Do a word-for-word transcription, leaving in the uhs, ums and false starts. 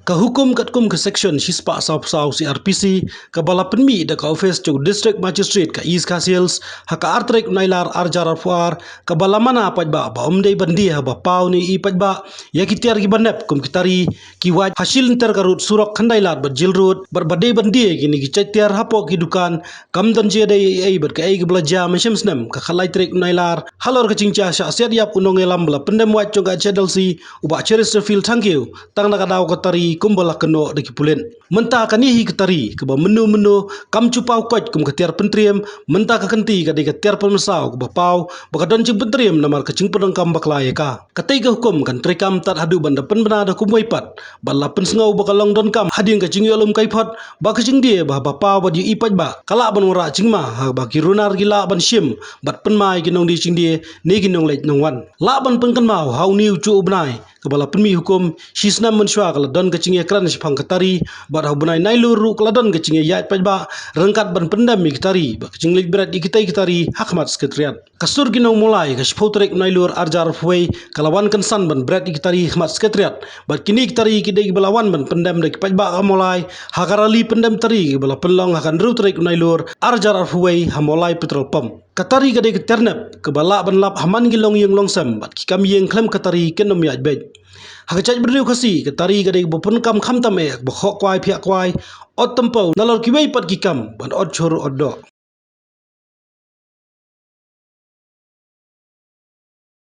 Ka hukum katkum ka section shispah sawphew saw C R P C, kaba la pynmih da ka office jong u District Magistrate ka East Khasi Hills, ha ka ar tarik u Nailar ar hajar arphew ar, kaba la mana paidbah ba ym dei ban die haba paw ne i paidbah ïa ki tiar kiba nep kum ki tari, ki wait ha shilynter ka rud surok khyndai lad bad jail road, bad ba dei ban die kine ki jait tiar hapoh ki dukan, kam don jia dei ei ei bad kaei kaba la jia mynshem snem ka khatlai tarik u Nailar, halor ka jingjia shah siat ïap u nongïalam ba la pyndem wait jong ka H A D L C, u Bah Cheristerfield Thangkhiew, tang na ka daw ka tari kumba la kynnoh da ki pulit. Mynta kane hi ka tari kaba mynno mynno kam ju paw koit kum ka tiar pyntriem, mynta ka kynti ka dei ka tiar pynmynsaw kaba paw ba ka don jingpyntriem namar ka jingpyndonkam bakla ïa ka. Katei ka hukum kan treikam tad haduh ban da pynbna da kumwei pat, bad la pynsngew ba ka long donkam hadien ka jingïohlum kaiphod ba ka jingdie ba haba paw bad ïohi paidbah ka lah ban wanrah jingma haba ki runar ki lah ban shim bad pynmai ki nongdie jingdie ne ki nongleit nongwan. Lah ban pynkynmaw ha une u juh u bnai kaba la pynmih hukum, shi snem mynshuwa ka la don ka jingïakren shaphang ka tari, bad ha u bnai Nailur ruh ka la don ka jingïaid paidbah ryngkat ban pyndem ïa ki tari bad ka jingleit bret ïa kitei ki tari ha khmat Secretariat. Ka sur ki nong Mawlai ka shiphew tarik u Nailur ar hajar arphew wei ka la wan kynsan ban bret ïa ki tari ha khmat Secretariat, bad kine ki tari ki dei kiba la wan ban pyndem da ki paidbah ka Mawlai ha ka rally pyndem tari kaba la pynlong ha ka hynriew tarik u Nailur ar hajar arphew wei ha Mawlai Petrol Pump. Ka tari ka dei ka tiar nep kaba lah ban lap ha man ki longïing longsem bad ki kam ïing khlem ka tari kin ym ïaid beit. Ha ka jaitbynriew Khasi ka tari ka dei kaba pynkam khamtam eh kaba khoh kwai phiah kwai, ot tympew nalor kiwei pat ki kam ban ot jhur ot doh.